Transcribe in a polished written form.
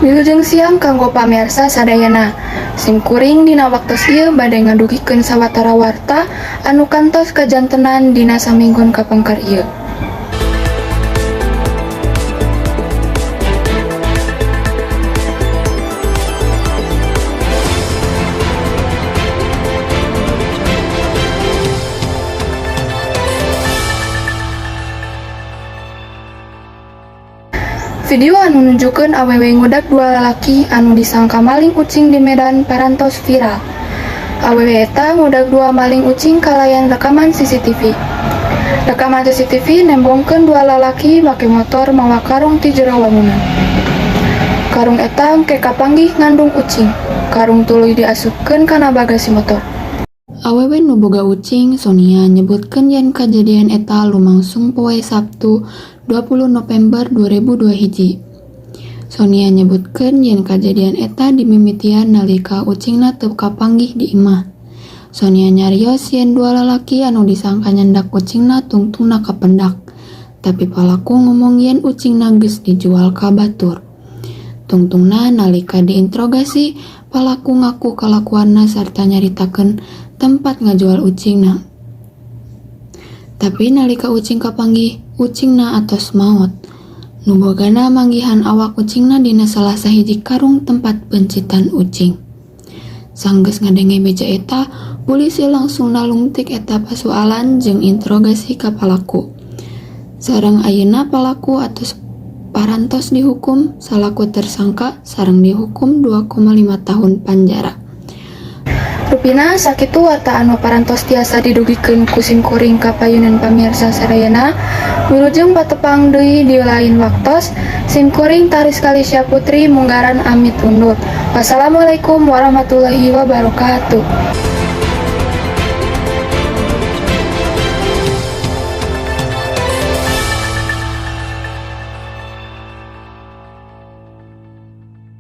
Wilujeng siang kanggo pamirsa sadayana. Sim kuring dina waktos ieu bade ngadugikeun sawatara warta anu kantos kajantenan dina saminggon kapengker ieu. Video anu nunjukkeun awewe ngudag dua lalaki anu disangka maling ucing di Medan parantos viral. Awewe eta ngudag dua maling ucing kalayan rekaman CCTV. Rekaman CCTV nembongkeun dua lalaki make motor mawa karung ti jero wangunan. Karung eta engke kapanggih ngandung ucing. Karung tuluy diasupkeun kana bagasi motor. Awewe nu boga ucing, Sonia, nyebutkeun yen kajadian eta lumangsung poe Sabtu 20 November 2021. Sonia nyebutkeun yen kajadian eta dimimitian nalika ucingna teu kapanggih di imah. Sonia nyarios yen dua lalaki anu disangka nyandak ucingna tungtungna kapendak, tapi palaku ngomong yen ucingna geus dijual ka batur. Tungtungna nalika diinterogasi, palaku ngaku kalakuanna sarta nyaritakeun tempat ngajual ucingna. Tapi nalika ucing kapanggih, ucingna atos maot. Nu bogana manggihan awak ucingna dina salah sahiji karung tempat peuncitan ucing. Sanggeus ngadenge beja eta, polisi langsung nalungtik eta pasualan jeung interogasi ka palaku. Sareng ayeuna palaku atos parantos dihukum salaku tersangka sareng dihukum 2,5 tahun panjara. Rupina sakitu warta anu parantos tiasa didugikeun ku sim kuring ka payunan pamirsa sadayana. Wilujeng patepang deui di lain waktos. Sim kuring Taris Kalisya Putri munggaran amit undur. Wassalamualaikum warahmatullahi wabarakatuh.